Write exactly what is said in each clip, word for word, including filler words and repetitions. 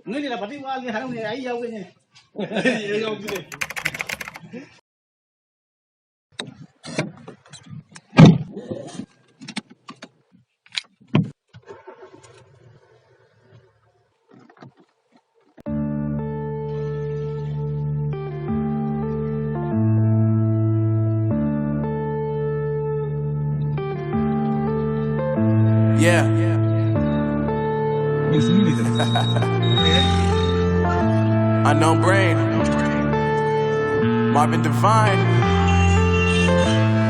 ꯅꯣꯏ ꯂꯤꯂꯥ ꯄꯥꯔꯇꯤ ꯋꯥꯠꯂꯤ ꯍꯥꯏꯔꯝꯅꯦ, ꯑꯩ ꯌꯥꯎꯒꯦꯅꯦ꯫ ꯑꯩ ꯌꯥꯎꯒꯦꯅꯦ꯫ Yeah. Unknown Brain. Marvin Divine.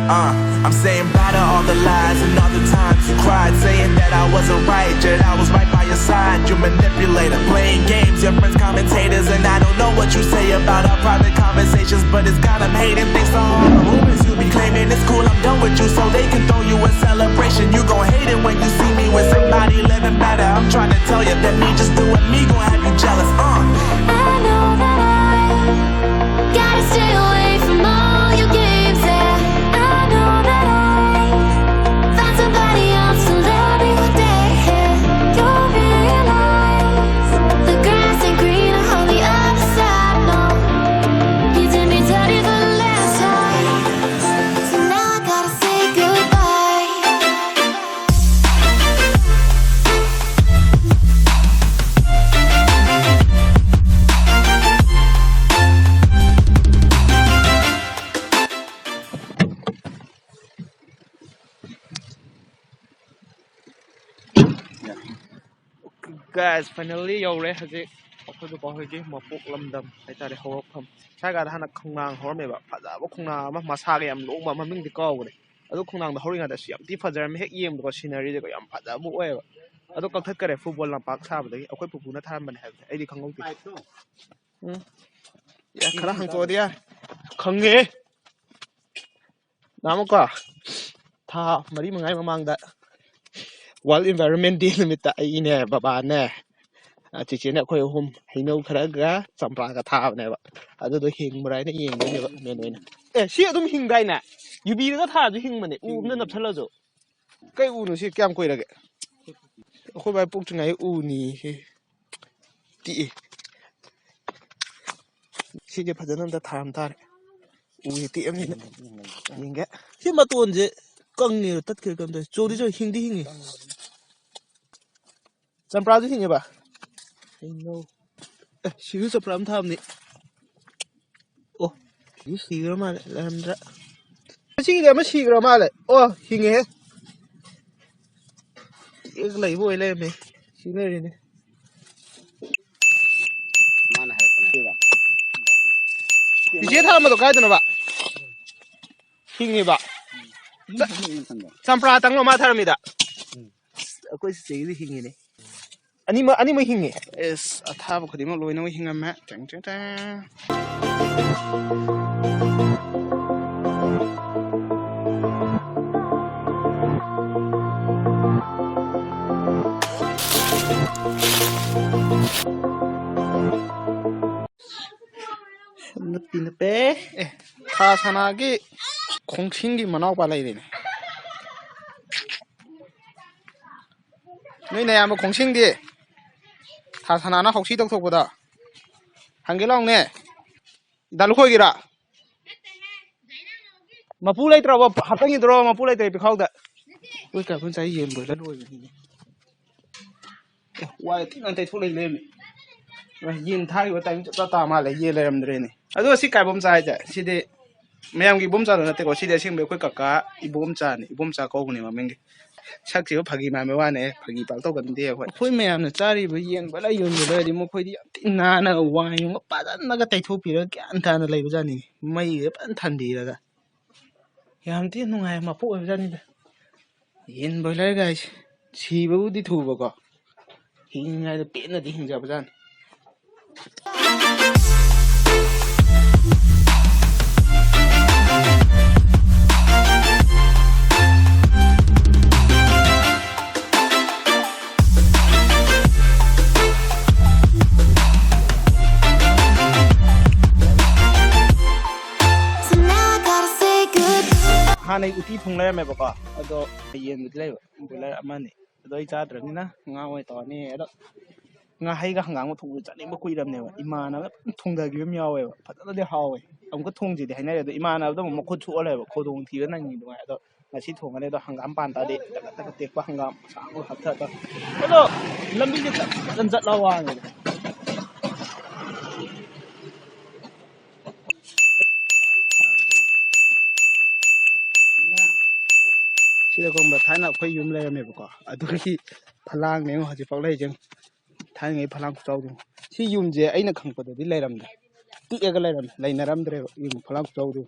Uh, I'm saying bye to all the lies and all the times you cried, saying that I wasn't right, yet I was right by your side. You manipulator, playing games, your friends commentators, and I don't know what you say about our private conversations, but it's got 'em hating. Thanks to all the rumors you be claiming, it's cool, I'm done with you, so they can throw you a celebration. You gon' hate it when you see me with somebody living better. I'm trying to tell you that me just doing me gon' have you jealous. Uh. I know that I gotta stay away from all your games. Yeah, I know that I find somebody else to love me one day. Yeah, you'll realize the grass ain't greener on the other side. No, you did me dirty the last time, so now I gotta say goodbye. Guys, finally ꯌꯧꯔꯦ ꯍꯧꯖꯤꯛ ꯑꯩꯈꯣꯏ ꯅꯨꯄꯥ ꯍꯣꯏꯒꯤ ꯃꯄꯣꯛ ꯂꯝꯗꯝ ꯍꯥꯏꯇꯥꯔꯦ, ꯍꯧꯔꯛꯐꯝ꯫ ꯁ꯭ꯋꯥꯏꯒꯥꯗ ꯍꯥꯟꯅ ꯈꯣꯡꯅꯥꯡ ꯍꯧꯔꯝꯃꯦꯕ, ꯐꯖꯕ ꯈꯣꯡꯅꯥꯡ ꯑꯃ, ꯃꯁꯥꯒ ꯌꯥꯝ ꯂꯣꯡꯕ, ꯃꯃꯤꯡꯗꯤ ꯀꯥꯎꯈ꯭ꯔꯦ꯫ ꯑꯗꯨ ꯈꯣꯡꯅꯥꯡꯗꯣ ꯍꯧꯔꯤꯉꯩꯗ ꯑꯁ ꯌꯥꯝ ꯊꯤ ꯐꯖꯔꯝꯃꯦ, ꯍꯦꯛ ꯌꯦꯡꯕꯗꯀꯣ ꯁꯤꯅꯔꯤꯁꯦꯀꯣ ꯌꯥꯝ ꯐꯖꯕ ꯑꯣꯏꯌꯦꯕ꯫ ꯑꯗꯨ ꯀꯛꯊꯠꯈꯔꯦ ꯐꯨꯠꯕꯣꯜ ꯂꯝꯄꯥꯛ ꯁꯥꯕꯗꯒꯤ, ꯑꯩꯈꯣꯏ ꯄꯨꯄꯨꯅ ꯊꯥꯔꯝꯕꯅꯦ ꯍꯥꯏꯕꯅꯦ, ꯑꯩꯗꯤ ꯈꯪꯍꯧꯗꯦ꯫ ꯎꯝ꯫ ꯑꯦ, ꯈꯔ ꯍꯪꯇꯣꯛꯑꯗꯤ ꯌꯥꯔꯦ꯫ ꯈꯪꯉꯦ꯫ ꯅꯍꯥꯟꯃꯨꯛꯀꯣ ꯊꯥ ꯃꯔꯤ ꯃꯉꯥꯒꯤ ꯃꯃꯥꯡꯗ World Environment Day ꯅꯨꯃꯤꯠꯇ ꯑꯩꯅꯦ, ꯕꯕꯥꯅꯦ, ꯑ, ꯆꯤꯆꯦꯅꯦ, ꯑꯩꯈꯣꯏ ꯑꯍꯨꯝ ꯍꯩꯅꯧ ꯈꯔꯒ ꯆꯝꯄ꯭ꯔꯥꯒ ꯊꯥꯕꯅꯦꯕ꯫ ꯑꯗꯨꯗꯣ ꯍꯤꯡꯕ꯭ꯔꯥ ꯍꯥꯏꯅ ꯌꯦꯡꯗꯣꯏꯅꯦꯕ main ꯑꯣꯏꯅ꯫ ꯑꯦ, ꯁꯤ ꯑꯗꯨꯝ ꯍꯤꯡꯗꯥꯏꯅꯦ? ꯌꯨꯕꯤꯔꯒ ꯊꯥꯔꯁꯨ ꯍꯤꯡꯕꯅꯦ, ꯎ ꯑꯝꯗ ꯅꯞꯁꯜꯂꯁꯨ꯫ ꯀꯩ ꯎꯅꯣ ꯁꯤ? ꯀꯌꯥꯝ ꯀꯨꯏꯔꯒꯦ? ꯑꯩꯈꯣꯏ ꯕꯥꯏ ꯄꯣꯛꯇ꯭ꯔꯤꯉꯩ ꯎꯅꯤ ꯁꯤ꯫ ꯇꯤꯛꯏ꯫ ꯁꯤꯁꯦ ꯐꯖꯅ ꯑꯝꯇ ꯊꯥꯔꯝ ꯇꯥꯔꯦ꯫ ꯎꯁꯦ ꯇꯤꯛꯑꯕꯅꯤꯅ꯫ ꯌꯦꯡꯒꯦ꯫ ꯁꯤ ꯃꯇꯣꯟꯁꯦ ꯀꯪꯉꯤꯔꯣ ꯇꯠꯈꯤꯔꯣ ꯀꯩꯅꯣ ꯇꯧꯋꯦ꯫ ꯆꯣꯗꯤ ꯆꯣ ꯍꯤꯡꯗꯤ ꯍꯤꯡꯉꯤ꯫ ꯆꯝꯄ꯭ꯔꯥꯁꯨ ꯍꯤꯡꯉꯦꯕ? ꯍꯩꯅꯧ꯫ ꯑꯦ, ꯁꯤꯁꯨ ꯆꯝꯄ꯭ꯔꯥ ꯑꯃ ꯊꯥꯕꯅꯤ꯫ ꯑꯣ, ꯁꯤꯁꯨ ꯁꯤꯈ꯭ꯔ ꯃꯥꯜꯂꯦ, ꯂꯩꯔꯝꯗ꯭ꯔꯦ꯫ ꯃꯁꯤꯒꯤꯗꯤ ꯑꯃ ꯁꯤꯈ꯭ꯔ ꯃꯥꯜꯂꯦ꯫ ꯑꯣ, ꯍꯤꯡꯉꯦꯍꯦ꯫ ꯇꯦꯛꯑꯒ ꯂꯩꯕ ꯑꯣꯏ ꯂꯩꯔꯝꯃꯦ꯫ ꯁꯤ ꯂꯩꯔꯦꯅꯦ꯫ ꯃꯥꯅ ꯍꯥꯏꯔꯛꯄꯅꯦ꯫ ꯆꯤꯆꯦ ꯊꯥꯔꯝꯕꯗꯣ ꯀꯥꯏꯗꯅꯣꯕ? ꯍꯤꯡꯉꯤꯕ? ꯆ-, ꯆꯝꯄ꯭ꯔꯥ ꯇꯪꯂꯣ ꯃꯥ ꯊꯥꯔꯝꯃꯤꯗ? ꯑꯩꯈꯣꯏ ꯆꯤꯆꯦꯒꯤꯗꯤ ꯍꯤꯡꯉꯤꯅꯦ꯫ ꯑꯅꯤꯃꯛ, ꯑꯅꯤꯃꯛ ꯍꯤꯡꯉꯤ꯫ ꯑꯦꯁ, ꯑꯊꯥꯕ ꯈꯨꯗꯤꯡꯃꯛ ꯂꯣꯏꯅꯃꯛ ꯍꯤꯡꯉꯝꯃꯦ꯫ ꯇꯦꯡ, ꯇꯦꯡ, ꯇꯦꯡ꯫ ꯅꯨꯄꯤ ꯅꯨꯄꯤ꯫ ꯑꯦ, ꯊꯥ ꯁꯅꯥꯒꯤ ꯈꯣꯡꯁꯤꯡꯒꯤ ꯃꯅꯥꯎꯄꯥ ꯂꯩꯔꯦꯅꯦ꯫ ꯅꯣꯏ ꯅꯌꯥꯝꯕ ꯈꯣꯡꯁꯤꯡꯗꯤ ꯊꯥ ꯁꯅꯥꯅ ꯍꯧꯁꯤ ꯇꯧꯊꯣꯛꯄꯗ ꯍꯪꯒꯦ ꯂꯥꯎꯅꯦ꯫ ꯗꯥ ꯂꯨꯈꯣꯏꯒꯤꯔꯥ? ꯃꯄꯨ ꯂꯩꯇ꯭ꯔꯕꯣ? ꯍꯥꯞꯆꯤꯟꯈꯤꯗ꯭ꯔꯣ? ꯃꯄꯨ ꯂꯩꯇ꯭ꯔꯦ ꯄꯤꯈꯥꯎꯗ꯫ ꯑꯩꯈꯣꯏ ꯀꯥ ꯑꯩꯈꯣꯏ ꯉꯁꯥꯏ ꯌꯦꯟ ꯕꯣꯏꯂꯔ ꯂꯣꯏꯕꯅꯤꯅꯦ꯫ ꯑꯦ, ꯋꯥꯏ ꯊꯤꯅ ꯇꯩꯊꯣꯛ ꯂꯩ ꯂꯩꯔꯝꯃꯤ꯫ ꯌꯦꯟ ꯊꯥꯈꯤꯕ ꯇꯥꯏꯃꯤꯡ ꯆꯞ ꯆꯥ ꯇꯥ ꯃꯥꯜꯂꯦ, ꯌꯦꯟ ꯂꯩꯔꯝꯗ꯭ꯔꯦꯅꯦ꯫ ꯑꯗꯣ ꯁꯤ ꯀꯥꯏꯕꯣꯝꯆꯥ ꯍꯥꯏꯁꯦ, ꯁꯤꯗꯤ ꯃꯌꯥꯝꯒꯤ ꯏꯕꯣꯝꯆꯥꯗꯣ ꯅꯠꯇꯦꯀꯣ, ꯁꯤꯗꯤ ꯑꯁꯦꯡꯕ ꯑꯩꯈꯣꯏ ꯀꯀꯥ ꯏꯕꯣꯝꯆꯥꯅꯤ, ꯏꯕꯣꯝꯆꯥ ꯀꯧꯕꯅꯦ ꯃꯃꯤꯡꯒꯤ꯫ ꯁꯛꯁꯤꯕꯨ ꯐꯥꯒꯤ ꯃꯥꯟꯕ ꯋꯥꯅꯦ, ꯐꯥꯒꯤ ꯄꯥꯛ ꯇꯧꯒꯟꯗꯦ ꯑꯩꯈꯣꯏ꯫ ꯑꯩꯈꯣꯏ ꯃꯌꯥꯝꯅ ꯆꯥꯔꯤꯕ ꯌꯦꯟ ꯕꯣꯏꯂꯔ ꯌꯣꯟꯕꯗꯗꯤ ꯃꯈꯣꯏꯗꯤ ꯌꯥꯝ ꯊꯤ ꯅꯥꯟꯅ ꯋꯥꯏꯒꯨꯝꯕ ꯐꯖꯅꯒ ꯇꯩꯊꯣꯛꯄꯤꯔꯒ ꯒ꯭ꯌꯥꯟ ꯇꯥꯅ ꯂꯩꯕꯖꯥꯠꯅꯤ꯫ ꯃꯩꯒ ꯐꯖꯅ ꯊꯥꯟꯕꯤꯔꯒ ꯌꯥꯝ ꯊꯤꯅ ꯅꯨꯡꯉꯥꯏꯕ ꯃꯄꯣꯛ ꯑꯣꯏꯕꯖꯥꯠꯅꯤꯗ꯫ ꯌꯦꯟ ꯕꯣꯏꯂꯔ ꯒꯥꯏꯁꯦ ꯁꯤꯕꯕꯨꯗꯤ ꯊꯨꯕꯀꯣ, ꯍꯤꯡꯉꯤꯉꯩꯗ ꯄꯦꯟꯅꯗꯤ ꯍꯤꯡꯖꯕꯖꯥꯠꯅꯤ꯫ ꯍꯥꯟꯅꯩ ꯎꯇꯤ ꯊꯣꯡ ꯂꯩꯔꯝꯃꯦꯕꯀꯣ, ꯑꯗꯣ ꯌꯦꯟꯕꯨꯗꯤ ꯂꯩꯕ, ꯕꯣꯏꯂꯔ ꯑꯃꯅꯤ꯫ ꯑꯗꯣ ꯑꯩ ꯆꯥꯗ꯭ꯔꯕꯅꯤꯅ ꯉꯥ ꯑꯣꯏꯅ ꯇꯧꯔꯅꯤ꯫ ꯑꯗꯣ ꯉꯥꯍꯩꯒ ꯍꯪꯒꯥꯝꯒ ꯊꯣꯡꯕꯁꯦ ꯆꯥꯅꯤꯡꯕ ꯀꯨꯏꯔꯕꯅꯦꯕ꯫ ꯏꯃꯥꯟꯅꯕꯅ ꯐꯖꯅ ꯊꯣꯡꯊꯈꯤꯕ ꯑꯃ ꯌꯥꯎꯋꯦꯕ꯫ ꯐꯖꯅꯗꯤ ꯍꯥꯎꯋꯦ꯫ ꯑꯃꯨꯛꯀ ꯊꯣꯡꯁꯤꯗꯤ ꯍꯥꯏꯅꯔꯦ, ꯑꯗꯣ ꯏꯃꯥꯟꯅꯕꯗꯣ ꯑꯃꯨꯛ ꯃꯈꯨꯠ ꯁꯣꯛꯑ ꯂꯩꯕ, ꯈꯧꯗꯣꯡ ꯊꯤꯕ ꯅꯪꯉꯤ ꯑꯗꯨꯃꯥꯏꯅ꯫ ꯑꯗꯣ ꯉꯁꯤ ꯊꯣꯡꯉꯅꯤ꯫ ꯑꯗꯣ ꯍꯪꯒꯥꯝ ꯄꯥꯟ ꯇꯥꯔꯗꯤ ꯇꯀꯠ ꯇꯀꯠ ꯇꯦꯛꯄ ꯍꯪꯒꯥꯝ ꯑꯁꯥꯡꯕ ꯍꯥꯞꯊꯔꯒ꯫ ꯑꯗꯣ ꯂꯝꯕꯤꯁꯦ ꯆꯠ ꯐꯖꯅ ꯆꯠꯂ ꯋꯥꯡꯉꯦ꯫ ꯁꯤꯗ ꯈꯪꯕ꯭ꯔꯥ, ꯊꯥꯏꯅ ꯑꯩꯈꯣꯏ ꯌꯨꯝ ꯂꯩꯔꯝꯃꯦꯕꯀꯣ, ꯑꯗꯨꯒꯤ ꯐꯂꯥꯡꯅꯦ ꯌꯦꯡꯉꯣ ꯍꯧꯖꯤꯛꯐꯥꯎ ꯂꯩꯔꯤꯁꯦ꯫ ꯊꯥꯏꯅꯉꯩ ꯐꯂꯥꯡ ꯈꯨꯆꯥꯎꯗꯣ꯫ ꯁꯤ ꯌꯨꯝꯁꯦ ꯑꯩꯅ ꯈꯪꯉꯛꯄꯗꯗꯤ ꯂꯩꯔꯝꯗꯦ, ꯄꯤꯛꯑꯒ ꯂꯩꯔꯝꯃꯦ, ꯂꯩꯅꯔꯝꯗ꯭ꯔꯦꯕ꯫ ꯌꯨꯝ ꯐꯂꯥꯡ ꯈꯨꯆꯥꯎꯗꯣ꯫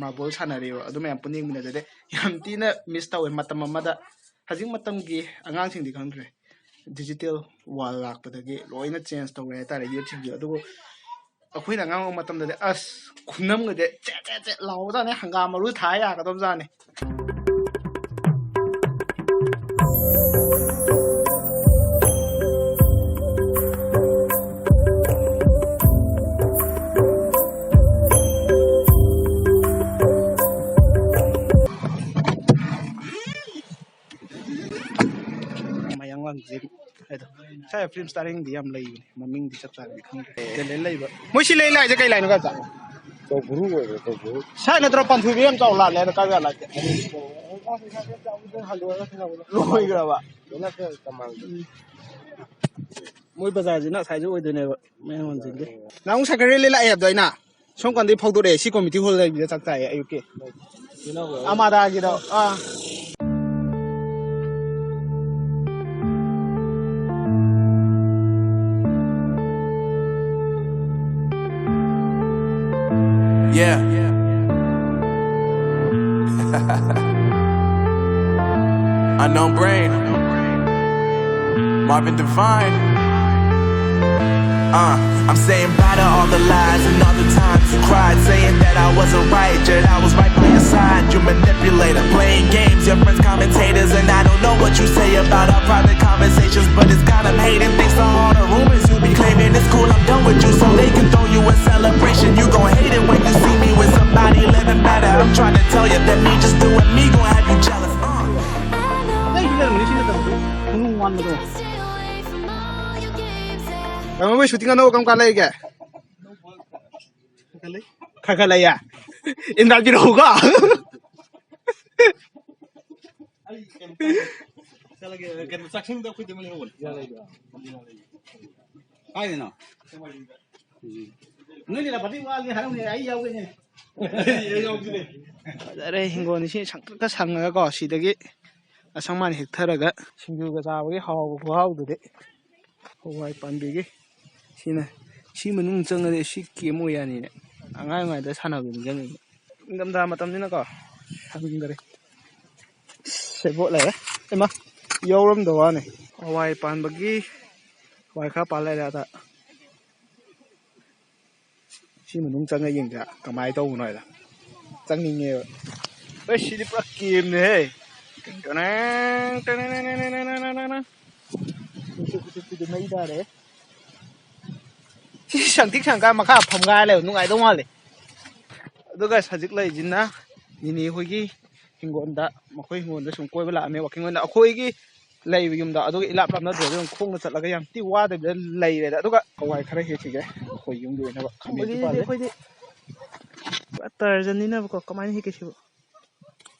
ꯃꯥꯔꯕꯣꯜ ꯁꯥꯟꯅꯔꯤꯕ ꯑꯗꯨ ꯃꯌꯥꯝ ꯄꯨꯟꯅ ꯌꯦꯡꯃꯤꯟꯅꯗꯗꯤ ꯌꯥꯝ ꯊꯤꯅ ꯃꯤꯁ ꯇꯧꯋꯦ꯫ ꯃꯇꯝ ꯑꯃꯗ, ꯍꯧꯖꯤꯛ ꯃꯇꯝꯒꯤ ꯑꯉꯥꯡꯁꯤꯡꯗꯤ ꯈꯪꯗ꯭ꯔꯦ, ꯗꯤꯖꯤꯇꯦꯜ ꯋꯥꯔꯜ ꯂꯥꯛꯄꯗꯒꯤ ꯂꯣꯏꯅ ꯆꯦꯟꯖ ꯇꯧꯔꯦ ꯍꯥꯏꯇꯥꯔꯦ ꯌꯨꯠꯁꯤꯡꯁꯦ꯫ ꯑꯗꯨꯕꯨ ꯑꯩꯈꯣꯏꯅ ꯑꯉꯥꯡ ꯑꯣꯏꯕ ꯃꯇꯝꯗꯗꯤ ꯑꯁ, ꯈꯨꯅꯝꯒꯗꯤ ꯆꯦꯠ ꯆꯦꯠ ꯆꯦꯠ ꯂꯥꯎꯕꯖꯥꯠꯅꯤ, ꯍꯪꯒꯥꯝ ꯃꯔꯨ ꯊꯥ ꯌꯥꯒꯗꯕꯖꯥꯠꯅꯤ꯫ ꯃꯌꯥꯡ ꯂꯥꯡꯖꯦ ꯍꯥꯏꯗꯣ꯫ ꯁ꯭ꯋꯥꯏ ꯐꯤꯂꯝ ꯁ꯭ꯇꯥꯔꯤꯡꯗꯤ ꯌꯥꯝ ꯂꯩꯕꯅꯦ, ꯃꯃꯤꯡꯗꯤ ꯆꯞ ꯆꯥꯕꯗꯤ ꯈꯪꯗ꯭ꯔꯦ꯫ ꯇꯦꯂꯦꯟ ꯂꯩꯕ꯫ ꯃꯣꯏ ꯁꯤ ꯂꯩ ꯂꯥꯏꯁꯦ ꯀꯩ ꯂꯥꯏꯅꯣ ꯀꯥꯏ ꯆꯠ? ꯀꯧꯕ꯭ꯔꯨ ꯑꯣꯏꯕ꯭ꯔꯥ, ꯀꯧꯕ꯭ꯔꯨ? ꯁ꯭ꯋꯥꯏ ꯅꯠꯇ꯭ꯔꯣ ꯄꯥꯟꯊꯣꯏꯕꯤ ꯌꯥꯝ ꯆꯥꯎ ꯂꯥꯜꯂꯦ ꯑꯗꯣ ꯀꯥꯏ ꯂꯥꯜꯂꯦ? ꯂꯣꯏꯈ꯭ꯔꯕ? ꯃꯣꯏ ꯕꯖꯥꯔꯁꯤꯅ ꯑꯁꯥꯏꯁꯨ ꯑꯣꯏꯗꯣꯏꯅꯦꯕ, ꯃꯌꯥꯡ ꯂꯥꯡꯖꯦ꯫ ꯅꯪ ꯁꯥꯏꯀꯜ ꯔꯦꯂꯤ ꯂꯥꯛꯑꯦ ꯍꯥꯏꯕꯗꯣ ꯑꯩꯅ꯫ ꯁꯣꯝ ꯀꯥꯟꯗꯩ ꯐꯥꯎꯗꯣꯔꯛꯑꯦ, ꯁꯤ ꯀꯣꯃꯤꯇꯤ ꯍꯣꯜ ꯂꯩꯕꯤꯗ ꯆꯥꯛ ꯆꯥꯏꯌꯦ ꯑꯌꯨꯛꯀꯤ꯫ ꯑꯃꯥꯗꯥꯒꯤꯗꯣ, ꯑꯥ꯫ Yeah. Unknown Brain. Marvin Divine. Uh, I'm saying bye to all the lies and all the times you cried, saying that I wasn't right, yet I was right by your side. You manipulator, playing games, your friends commentators, and I don't know what you say about our private conversations, but it's got 'em hating. Thanks to all the rumors you be claiming, it's cool, I'm done with you, so they can throw you a celebration. You gon' hate it when you see me with somebody living better. I'm trying to tell you that me just doing me gon' have you jealous. Uh. ꯑꯇꯩꯁꯨ ꯂꯩꯔꯝꯒꯅꯤ, ꯁꯤ ꯅꯠꯇꯕ ꯈꯣꯡꯅꯨꯡ ꯋꯥꯟꯕꯗꯣ꯫ ꯇꯥꯃꯣ, ꯃꯣꯏ shooting ꯑꯅꯧꯕ ꯀꯔꯝ ꯀꯥꯟ ꯂꯩꯒꯦ? ꯈꯔ ꯈꯔ ꯂꯩꯌꯦ꯫ ꯏꯟꯗ꯭ꯔꯥ ꯄꯤꯔꯛꯎꯀꯣ꯫ ꯀꯥꯏꯗꯅꯣ? ꯅꯣꯏ ꯂꯤꯂꯥꯄꯇꯤ ꯋꯥꯠꯂꯤ ꯍꯥꯏꯔꯝꯅꯦ, ꯑꯩ ꯌꯥꯎꯒꯦꯅꯦ꯫ ꯐꯖꯔꯦ, ꯍꯤꯡꯒꯣꯜ ꯏꯁꯤꯡ ꯁꯪꯇ꯭ꯔꯤꯛꯀ ꯁꯪꯉꯒꯀꯣ, ꯁꯤꯗꯒꯤ ꯑꯁꯪ ꯃꯥꯟ ꯍꯦꯛꯊꯔꯒ ꯁꯤꯡꯖꯨꯒ ꯆꯥꯕꯒꯤ ꯍꯥꯎꯕ ꯈꯨꯍꯥꯎꯗꯨꯗꯤ꯫ ꯍꯋꯥꯏ ꯄꯥꯝꯕꯤꯒꯤ ꯁꯤꯅ, ꯁꯤ ꯃꯅꯨꯡ ꯆꯪꯉꯗꯤ ꯁꯤ ꯀꯦꯝ ꯑꯣꯏ ꯌꯥꯅꯤꯅꯦ꯫ ꯑꯉꯥꯡ ꯑꯣꯏꯔꯤꯉꯩꯗ ꯁꯥꯟꯅꯕꯗꯨ ꯅꯤꯡꯁꯤꯡꯉꯤ꯫ ꯅꯤꯡꯊꯝꯊꯥ ꯃꯇꯝꯅꯤꯅꯀꯣ, ꯁꯪꯗꯔꯦ꯫ ꯁꯦꯕꯣꯠ ꯂꯩꯔꯦ꯫ ꯏꯃꯥ, ꯌꯧꯔꯝꯗ ꯋꯥꯅꯤ꯫ ꯍꯋꯥꯏ ꯄꯥꯟꯕꯒꯤ ꯍꯋꯥꯏ ꯈꯔ ꯄꯥꯜ ꯂꯩꯔꯦ ꯑꯗ꯫ ꯁꯤ ꯃꯅꯨꯡ ꯆꯪꯉ ꯌꯦꯡꯁꯤꯔꯥ, ꯀꯃꯥꯏꯅ ꯇꯧꯕꯅꯣ ꯍꯥꯏꯗ꯫ ꯆꯪꯅꯤꯡꯉꯦꯕ꯫ ꯑꯩ ꯁꯤꯗꯤ ꯄꯨꯔꯥ ꯀꯦꯝꯅꯦꯍꯦ꯫ ꯇꯅꯦꯡ, ꯇꯅꯦꯡ, ꯇꯅꯦꯡ, ꯇꯅꯦꯡ, ꯇꯅꯦꯡ, ꯇꯅꯦꯡ꯫ ꯈꯨꯠꯁꯨ ꯈꯨꯠꯁꯨ ꯁꯤꯗꯤ ꯃꯩ ꯇꯥꯔꯦ꯫ ꯁꯤ ꯁꯪꯇꯤꯛ ꯁꯪꯀꯥꯟ ꯃꯈꯥ ꯐꯝꯒꯥꯏ ꯂꯩꯕ ꯅꯨꯡꯉꯥꯏꯗꯧ ꯃꯥꯜꯂꯦ꯫ ꯑꯗꯨꯒ ꯍꯧꯖꯤꯛ ꯂꯩꯔꯤꯁꯤꯅ ꯅꯤꯅꯦ ꯍꯣꯏꯒꯤ ꯍꯤꯡꯒꯣꯜꯗ, ꯃꯈꯣꯏ ꯍꯤꯡꯒꯣꯜꯗ ꯁꯨꯝ ꯀꯣꯏꯕ ꯂꯥꯛꯑꯝꯃꯦ ꯋꯥꯛꯀꯤꯡ ꯑꯣꯏꯅ꯫ ꯑꯩꯈꯣꯏꯒꯤ ꯂꯩꯕ ꯌꯨꯝꯗ, ꯑꯗꯨꯒ ꯏꯂꯥꯞ ꯂꯥꯞꯅꯗ꯭ꯔꯁꯨ ꯑꯗꯨꯝ ꯈꯣꯡꯅ ꯆꯠꯂꯒ ꯌꯥꯝ ꯊꯤ ꯋꯥꯗꯕꯤꯗ ꯂꯩꯔꯦꯗ꯫ ꯑꯗꯨꯒ ꯍꯋꯥꯏ ꯈꯔ ꯍꯦꯛꯈꯤꯒꯦ, ꯑꯩꯈꯣꯏ ꯌꯨꯝꯒꯤ ꯑꯣꯏꯅꯕ ꯈꯥꯃꯦꯟꯁꯨ ꯍꯧꯖꯤꯛꯇꯤ ꯄꯥꯜꯂꯦ꯫ ꯑꯩꯈꯣꯏꯗꯤ ꯄꯨꯔꯥ ꯇꯔꯖꯟꯅꯤꯅꯕꯀꯣ, ꯀꯃꯥꯏꯅ ꯍꯦꯛꯀꯦ ꯁꯤꯕꯨ?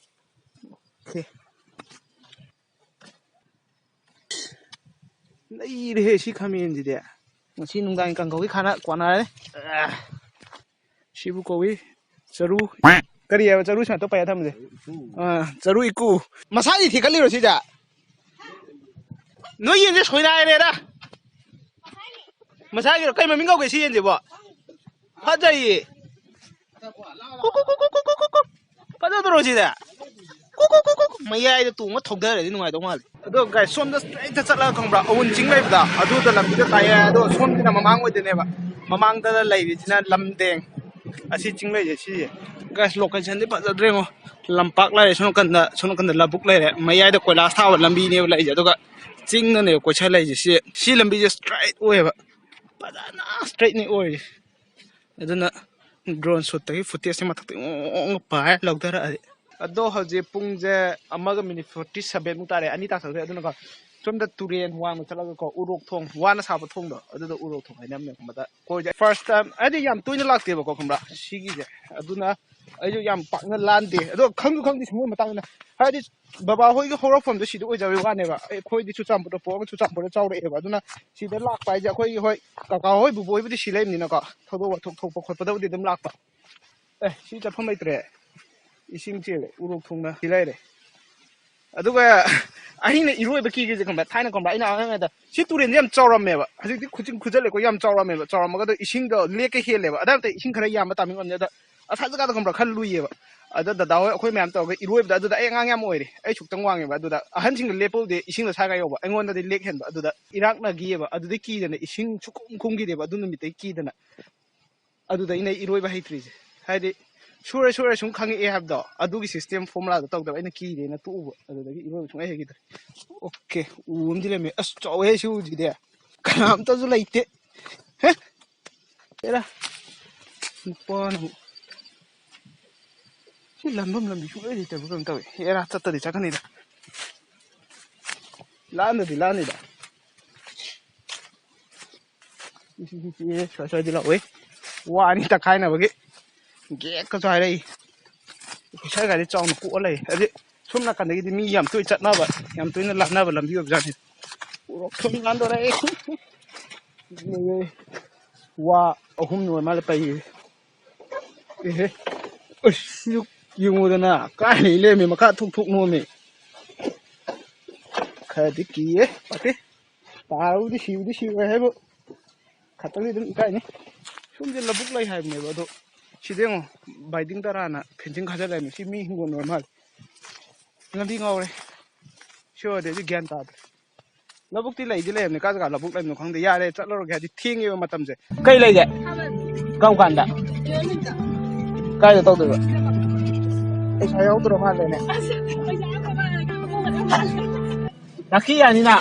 ꯑꯣꯀꯦ꯫ ꯂꯩꯔꯦꯍꯦ ꯁꯤ ꯈꯥꯃꯦꯟꯁꯤꯗꯤ꯫ ꯉꯁꯤ ꯅꯨꯡꯗꯥꯡ ꯀꯥꯡꯍꯧꯒꯤ ꯈꯥꯅ ꯀꯣꯟꯅꯔꯅꯤ꯫ ꯑ, ꯁꯤꯕꯨ ꯀꯧꯏ ꯆꯔꯨ꯫ ꯀꯔꯤ ꯍꯥꯏꯕ ꯆꯔꯨ ꯁꯨꯃꯥꯏꯅ ꯄꯩꯔ ꯊꯝꯕꯁꯦ? ꯑꯥ, ꯆꯔꯨ ꯏꯀꯨ꯫ ꯃꯁꯥꯗꯤ ꯊꯦꯛꯀꯠꯂꯤꯔꯣ ꯁꯤꯗ? ꯅꯣꯏ ꯌꯦꯟꯁꯦ ꯁꯣꯏꯅꯥꯏꯔꯦꯗ꯫ ꯃꯁꯥꯒꯤꯔꯣ? ꯀꯩ ꯃꯃꯤꯡ ꯀꯧꯒꯦ ꯁꯤ ꯌꯦꯟꯁꯤꯕꯣ? ꯐꯖꯩꯌꯦ꯫ ꯀꯨ, ꯀꯨ, ꯀꯨ꯫ ꯐꯖꯗ꯭ꯔꯣ ꯁꯤꯗ? ꯀꯨ, ꯀꯨ, ꯀꯨ, ꯀꯨ꯫ ꯃꯌꯥꯏꯗ ꯇꯣꯡꯉ ꯊꯧꯗꯔꯗꯤ ꯅꯨꯡꯉꯥꯏꯗꯧ ꯃꯥꯜꯂꯦ꯫ ꯑꯗꯣ guys, ꯁꯣꯝꯗ straight ꯆꯠꯂꯒ ꯈꯪꯕ꯭ꯔꯥ? ꯑꯋꯨꯟ ꯆꯤꯡ ꯂꯩꯕꯗ ꯑꯗꯨꯗ ꯂꯝꯕꯤꯗ ꯇꯥꯛꯑꯦ꯫ ꯑꯗꯣ ꯁꯣꯝꯒꯤꯅ ꯃꯃꯥꯡ ꯑꯣꯏꯗꯣꯏꯅꯦꯕ꯫ ꯃꯃꯥꯡꯗ ꯂꯩꯔꯤꯁꯤꯅ ꯂꯝꯗꯦꯡ꯫ ꯑꯁꯤ ꯆꯤꯡ ꯂꯩꯁꯦ ꯁꯤꯁꯦ꯫ Guys, locationꯗꯤ ꯐꯖꯗ꯭ꯔꯦꯉꯣ꯫ ꯂꯝꯄꯥꯛ ꯂꯩꯔꯦ, ꯁꯣꯝ ꯅꯥꯀꯟꯗ, ꯁꯣꯝ ꯅꯥꯀꯟꯗ ꯂꯧꯕꯨꯛ ꯂꯩꯔꯦ꯫ ꯃꯌꯥꯏꯗ ꯀꯣꯏꯂꯥꯁ ꯊꯥꯕ ꯂꯝꯕꯤꯅꯦꯕ ꯂꯩꯁꯦ꯫ ꯑꯗꯨꯒ ꯆꯤꯡꯗꯅꯦꯕ ꯀꯣꯏꯁꯜꯂꯛꯏꯁꯦ꯫ ꯁꯤ, ꯁꯤ ꯂꯝꯕꯤꯁꯦ straight ꯑꯣꯏꯌꯦꯕ꯫ ꯐꯖꯅ straightꯅꯤ ꯑꯣꯏꯔꯤꯁꯦ꯫ ꯑꯗꯨꯅ drone shootꯇꯒꯤ footageꯁꯦ ꯃꯊꯛꯇ ꯉꯣꯡ ꯉꯣꯡ ꯄꯥꯏꯔ ꯂꯧꯊꯔꯛꯑꯗꯤ꯫ ꯑꯗꯣ ꯍꯧꯖꯤꯛ ꯄꯨꯡꯁꯦ ꯑꯃꯒ minute forty sevenꯃꯨꯛ ꯇꯥꯔꯦ, ꯑꯅꯤ ꯇꯥꯊꯣꯛꯈ꯭ꯔꯦ꯫ ꯑꯗꯨꯅꯀꯣ, ꯁꯣꯝꯗ ꯇꯨꯔꯦꯟ ꯋꯥꯡꯃ ꯆꯠꯂꯒꯀꯣ, ꯎꯔꯣꯛ ꯊꯣꯡ, ꯋꯥꯅ ꯁꯥꯕ ꯊꯣꯡꯗꯣ, ꯑꯗꯨꯗ ꯎꯔꯣꯛ ꯊꯣꯡ ꯍꯥꯏꯅꯕꯅꯦ ꯈꯪꯕꯗ꯫ ꯀꯣꯏꯁꯦ ꯐꯥꯔꯁ ꯇꯥꯏꯝ, ꯍꯥꯏꯗꯤ ꯌꯥꯝ ꯇꯣꯏꯅ ꯂꯥꯛꯇꯦꯕꯀꯣ, ꯈꯪꯕ꯭ꯔꯥ? ꯁꯤꯒꯤꯁꯦ꯫ ꯑꯗꯨꯅ ꯑꯩꯁꯨ ꯌꯥꯝ ꯄꯥꯛꯅ ꯂꯥꯟꯗꯦ꯫ ꯑꯗꯣ ꯈꯪꯁꯨ ꯈꯪꯗꯦ ꯁꯤꯒꯨꯝꯕ ꯃꯇꯥꯡꯗ꯫ ꯍꯥꯏꯗꯤ ꯕꯕꯥ ꯍꯣꯏꯒꯤ ꯍꯧꯔꯛꯐꯝꯗꯣ ꯁꯤꯗ ꯑꯣꯏꯖꯕꯩ ꯋꯥꯅꯦꯕ꯫ ꯑꯩꯈꯣꯏꯗꯤ ꯆꯨꯔꯆꯥꯟꯄꯨꯔꯗ ꯄꯣꯛꯑꯒ ꯆꯨꯔꯆꯥꯟꯄꯨꯔꯗ ꯆꯥꯎꯔꯛꯑꯦꯕ꯫ ꯑꯗꯨꯅ ꯁꯤꯗ ꯂꯥꯛꯄ ꯍꯥꯏꯁꯦ ꯑꯩꯈꯣꯏꯒꯤ, ꯍꯣꯏ, ꯀꯀꯥ ꯍꯣꯏ, ꯕꯨꯕꯣ ꯍꯣꯏꯕꯨꯗꯤ ꯁꯤ ꯂꯩꯕꯅꯤꯅꯀꯣ, ꯊꯧꯗꯣꯛ ꯋꯥꯊꯣꯛ ꯊꯣꯛꯄ ꯈꯣꯠꯄꯗꯕꯨꯗꯤ ꯑꯗꯨꯝ ꯂꯥꯛꯄ꯫ ꯑꯦ, ꯁꯤ ꯆꯠꯐꯝ ꯂꯩꯇ꯭ꯔꯦ꯫ ꯏꯁꯤꯡ ꯆꯦꯜꯂꯦ, ꯎꯔꯣꯛ ꯊꯣꯡꯅ ꯁꯤ ꯂꯩꯔꯦ꯫ ꯑꯗꯨꯒ ꯑꯩꯅ ꯏꯔꯣꯏꯕ ꯀꯤꯒꯤꯁꯦ ꯈꯪꯕ꯭ꯔꯥ? ꯊꯥꯏꯅ ꯈꯪꯕ꯭ꯔꯥ? ꯑꯩꯅ ꯑꯉꯥꯡ ꯑꯣꯏꯔꯤꯉꯩꯗ ꯁꯤ ꯇꯨꯔꯦꯟꯁꯦ ꯌꯥꯝ ꯆꯥꯎꯔꯝꯃꯦꯕ꯫ ꯍꯧꯖꯤꯛꯇꯤ ꯈꯨꯆꯤꯡ ꯈꯨꯖꯜꯂꯦꯀꯣ, ꯌꯥꯝ ꯆꯥꯎꯔꯝꯃꯦꯕ꯫ ꯆꯥꯎꯔꯝꯃꯒꯗꯣ ꯏꯁꯤꯡꯗꯣ ꯂꯦꯛꯀ ꯍꯦꯜꯂꯦꯕ꯫ ꯑꯗꯥꯏ ꯃꯇꯝꯗ ꯏꯁꯤꯡ ꯈꯔ ꯌꯥꯝꯕ ꯇꯥꯏꯃꯤꯡ ꯑꯣꯏꯕꯅꯤ꯫ ꯑꯗ ꯑꯁꯥ ꯖꯒꯥꯗꯣ ꯈꯪꯕ꯭ꯔꯥ? ꯈꯔ ꯂꯨꯏꯌꯦꯕ꯫ ꯑꯗ ꯗꯗꯥ ꯍꯣꯏ ꯑꯩꯈꯣꯏ ꯃꯌꯥꯝ ꯇꯧꯔꯒ ꯏꯔꯣꯏꯕꯗ, ꯑꯗꯨꯗ ꯑꯩ ꯑꯉꯥꯡ ꯌꯥꯝ ꯑꯣꯏꯔꯤ, ꯑꯩ ꯁꯨꯛꯇꯪ ꯋꯥꯡꯉꯦꯕ꯫ ꯑꯗꯨꯗ ꯑꯍꯟꯁꯤꯡꯅ ꯂꯦꯞꯄꯕꯨꯗꯤ ꯏꯁꯤꯡꯗ ꯁꯥ ꯀꯥ ꯌꯧꯕ, ꯑꯩꯉꯣꯟꯗꯗꯤ ꯂꯦꯛ ꯍꯦꯟꯕ꯫ ꯑꯗꯨꯗ ꯏꯔꯥꯛꯅꯈꯤꯑꯕ꯫ ꯑꯗꯨꯗꯩ ꯀꯤꯗꯅ ꯏꯁꯤꯡ ꯁꯨꯛꯀꯨꯝ ꯀꯨꯝꯈꯤꯗꯦꯕ ꯑꯗꯨ ꯅꯨꯃꯤꯠꯇꯩ ꯀꯤꯗꯅ꯫ ꯑꯗꯨꯗ ꯑꯩꯅ ꯏꯔꯣꯏꯕ ꯍꯩꯇ꯭ꯔꯤꯁꯦ꯫ ꯍꯥꯏꯗꯤ ꯁꯨꯔ ꯁꯨꯔ ꯁꯨꯝ ꯈꯪꯉꯛꯑꯦ ꯍꯥꯏꯕꯗꯣ, ꯑꯗꯨꯒꯤ ꯁꯤꯁꯇꯦꯝ ꯐꯣꯔꯃꯨꯂꯥꯗꯣ ꯇꯧꯗꯕ, ꯑꯩꯅ ꯀꯤꯔꯦꯅ ꯇꯣꯛꯎꯕ꯫ ꯑꯗꯨꯗꯒꯤ ꯏꯔꯣꯏꯕ ꯁꯨꯡꯍꯩ ꯍꯩꯈꯤꯗ꯭ꯔꯦ꯫ ꯑꯣꯀꯦ, ꯎ ꯑꯃꯗꯤ ꯂꯩꯔꯝꯃꯦ꯫ ꯑꯁ, ꯆꯥꯎꯋꯦ ꯁꯤ ꯎꯁꯤꯗꯤ꯫ ꯀꯅꯥꯝꯇꯁꯨ ꯂꯩꯇꯦ꯫ ꯍꯦ? ꯑꯦꯔꯥ, ꯅꯨꯄꯥꯅ ꯑꯃꯨꯛ ꯁꯤ ꯂꯝꯐꯝ ꯂꯝꯕꯤ ꯁꯨꯡꯂꯩ ꯂꯩꯇꯕ ꯀꯩꯅꯣꯝ ꯇꯧꯋꯦ꯫ ꯑꯦꯔꯥ, ꯆꯠꯇꯗꯤ ꯆꯠꯀꯅꯤꯗ꯫ ꯂꯥꯟꯗꯗꯤ ꯂꯥꯟꯅꯤꯗ꯫ ꯏꯁ, ꯏꯁ, ꯏꯁ, ꯏꯁ, ꯁ꯭ꯋꯥꯏ, ꯁ꯭ꯋꯥꯏꯗꯤ ꯂꯥꯛꯑꯣꯏ꯫ ꯋꯥꯅꯤ ꯇꯛꯈꯥꯏꯅꯕꯒꯤ꯫ ꯒꯦꯠꯀꯁꯨ ꯍꯥꯏꯔꯛꯏ꯫ ꯑꯣꯐꯤꯁꯔꯒꯗꯤ ꯆꯥꯎꯅ ꯀꯣꯛꯑ ꯂꯩ꯫ ꯍꯥꯏꯗꯤ ꯁꯣꯝ ꯅꯥꯀꯟꯗꯒꯤꯗꯤ ꯃꯤ ꯌꯥꯝ ꯇꯣꯏꯅ ꯆꯠꯅꯕ, ꯌꯥꯝ ꯇꯣꯏꯅ ꯂꯥꯟꯅꯕ ꯂꯝꯕꯤ ꯑꯣꯏꯕꯖꯥꯠꯅꯤ꯫ ꯎꯔꯣꯛ ꯊꯣꯡ ꯂꯥꯟꯗꯣꯔꯦ꯫ ꯋꯥ ꯑꯍꯨꯝ ꯅꯣꯏ ꯃꯥꯜꯂꯦ ꯄꯩꯔꯤꯁꯦ꯫ ꯑꯦꯍꯦ꯫ ꯑꯁ, ꯁꯤꯁꯨ ꯌꯦꯡꯉꯨꯗꯅ, ꯀꯥꯏꯗꯩ ꯂꯩꯔꯝꯃꯤ, ꯃꯈꯥ ꯊꯣꯛ ꯊꯣꯛ ꯅꯣꯝꯃꯤ꯫ ꯈꯔꯗꯤ ꯀꯤꯌꯦ, ꯄꯥꯛꯇꯦ꯫ ꯇꯥꯔꯕꯨꯗꯤ ꯁꯤꯕꯨꯗꯤ ꯁꯤꯔꯣꯏ ꯍꯥꯏꯕꯨ, ꯈꯇꯪꯗꯤ ꯑꯗꯨꯝ ꯏꯀꯥꯏꯅꯤ꯫ ꯁꯣꯝꯁꯦ ꯂꯧꯕꯨꯛ ꯂꯩ ꯍꯥꯏꯕꯅꯦꯕ, ꯑꯗꯣ ꯁꯤꯗ ꯌꯦꯡꯉꯣ, ꯕꯥꯏꯗꯤꯡ ꯇꯔꯥꯅ ꯐꯦꯟꯁꯤꯡ ꯈꯥꯖꯤꯜꯂꯛꯑꯦ꯫ ꯁꯤ ꯃꯤ ꯍꯤꯡꯒꯣꯜ ꯑꯣꯏꯔ ꯃꯥꯜꯂꯦ꯫ ꯂꯝꯕꯤ ꯉꯥꯎꯔꯦ꯫ ꯁꯤ ꯑꯣꯏꯔꯗꯤ ꯑꯩꯗꯤ ꯒ꯭ꯌꯥꯟ ꯇꯥꯗ꯭ꯔꯦ꯫ ꯂꯧꯕꯨꯛꯇꯤ ꯂꯩꯗꯤ ꯂꯩꯔꯝꯅꯤ, ꯀꯥꯏ ꯖꯒꯥ ꯂꯧꯕꯨꯛ ꯂꯩꯕꯅꯣ ꯈꯪꯗꯦ꯫ ꯌꯥꯔꯦ, ꯆꯠꯂꯔꯣꯏꯒꯦ, ꯍꯥꯏꯗꯤ ꯊꯦꯡꯉꯦꯕ ꯃꯇꯝꯁꯦ꯫ ꯀꯩ ꯂꯩꯒꯦ? ꯀꯔꯝ ꯀꯥꯟꯗ? ꯀꯥꯏꯗ ꯇꯧꯗꯣꯏꯕ? ꯄꯩꯁꯥ ꯌꯥꯎꯗ꯭ꯔ ꯃꯥꯜꯂꯦꯅꯦ꯫ ꯂꯛꯀꯤ ꯌꯥꯅꯤꯅ꯫